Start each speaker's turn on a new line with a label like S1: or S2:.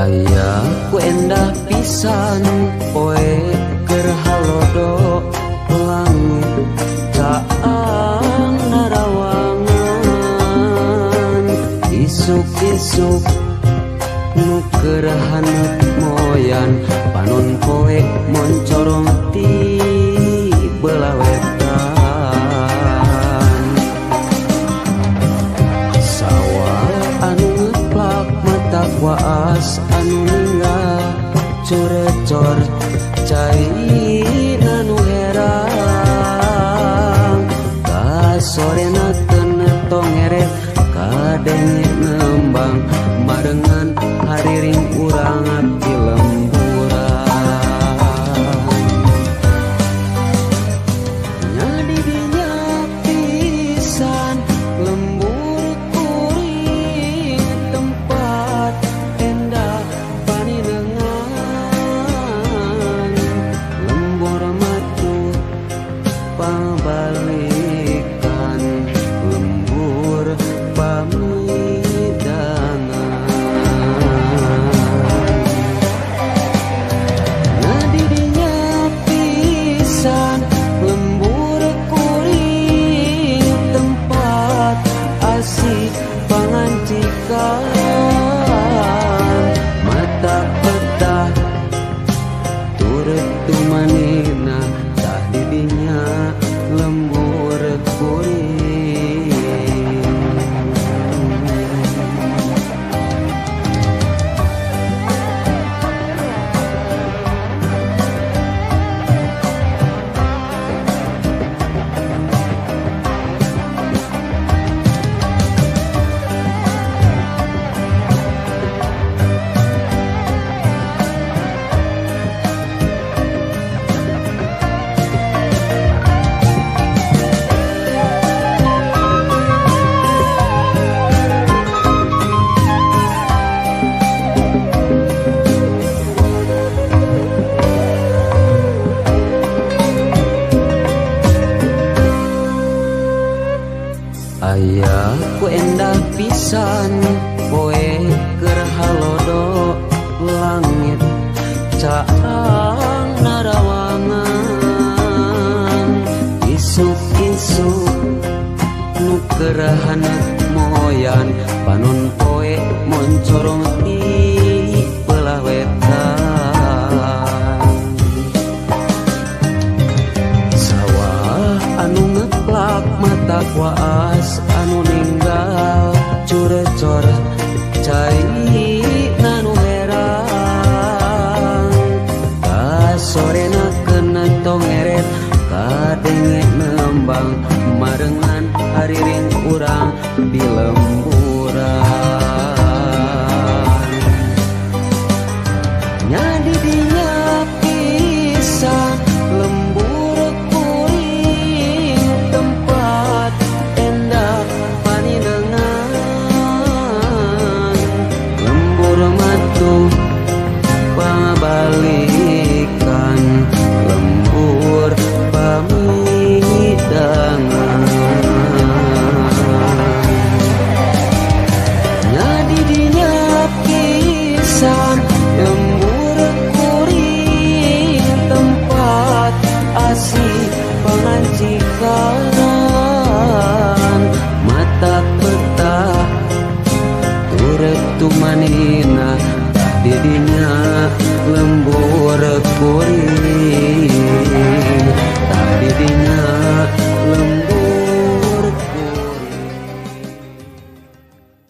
S1: Aya ku endah pisan poe keur halodo langit caang narawangan isuk-isuk nu keur haneut moyan panon poe moncorong ti belah wetan sawah anu ngeplak mata waas anu ninggal curecor cai nanu herang kasorena teu tongeret kadenge nembang barengan hariring urang di lemburan nyadi dinya pisan lembur kuring tempat endah paninengan lembur matu pabalikan lembur pamidangan ngadi dinya pisan lembur kuring tempat asih pangancikan mata petah turut tumanina tah didinya lembur kuring. Aya ku endah pisan poe keur halodo langit caang narawangan isuk-isuk nu keur haneut moyan panon poe moncorong ti belah wetan sawah anu ngeplak mata waas anu ninggal curecor cai nanu herang kasorena kena tongeret kadenge nembang marengan hariring urang di lemburan nyadi dinya pisan lembur kuring tempat endah paninengan lembur matu pabalikan lembur pamidangan nyadi dinya pisan lembur kuring tempat asih pangancikan mata petah turut tumanina tah didinya lembur kuring tah didinya lembur.